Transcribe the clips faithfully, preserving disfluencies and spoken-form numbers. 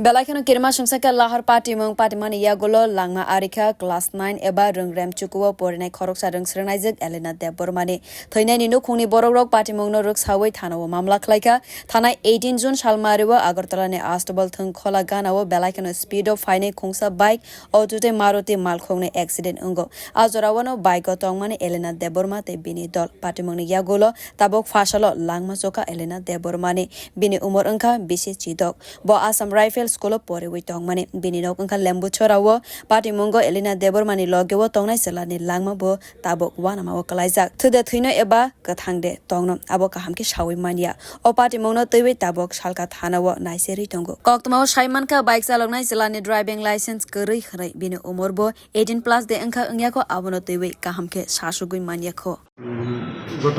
Belai kheno kirima songsa khe lahar patimung patimani yagulo langma arikha class nine eba rwngrem chukuo porinai khoroksa rwngsrwngnaijwk Elena Debbarmani. Thwinaini nukhungni borokrok patimungno rwksawi thanao mamla khlaikha. Thanai eighteen June salmario Agartalani Astabal thwng khola ganao belai kheno speed o phainai khungsa bike, auto tei Maruti malkhokni accident wngo. A jorao no bike o tongmani Elena Debbarma tei bini dol. Patimungni yagulo tabuk phasalo langma chokha Elena Debbarmani. Bini umor wngkha bisi chidok. Bo Assam Rifle School o poriwi tongmani. Bini nok wngkha Lembuchorao. Patimungo Elena Debbarmani logeo tongnai chwlani langma bo tabuk uanamao kwlaijak. Thwide thwino eba kwthang de tongno, abo kaham khe sawi manya. O patimungno twiwi tabuk salka thanao naiserwi tongo. Koktwmao sai mankha bike chaloknai chwlani driving license kwrwi hwnwi. Bini umor bo eighteen plus de wngkha wngya kho, abono twiwi kaham khe sasugwi manya kho. উম, গত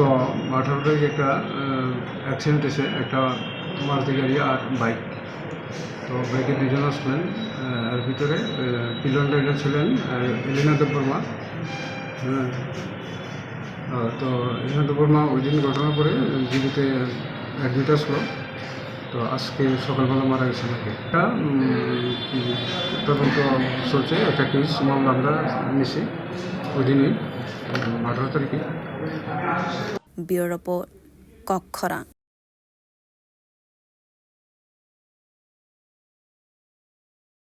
আঠারো তারিখে একটা, আহ, অ্যাক্সিডেন্ট হয়েছে, একটা মারুতি গাড়ি আর বাইক। তো বাইকে দুজন আসলেন, আহ, এর ভিতরে, আহ, পিলন রাইডার ছিলেন, আহ, এলিনা দেববর্মা। হ্যাঁ। আহ, তো এলিনা দেববর্মা ওই দিন ঘটনার পরে জিবিতে অ্যাডমিট আসলো। তো আজকে সকালবেলা মারা গেছেন আর কি। এটা, উম, তদন্ত চলছে, একটা কেস মামলা আমরা নিছি ওই দিনই, উম, আঠারো তারিখে। Bureau Report, Kokkhorang.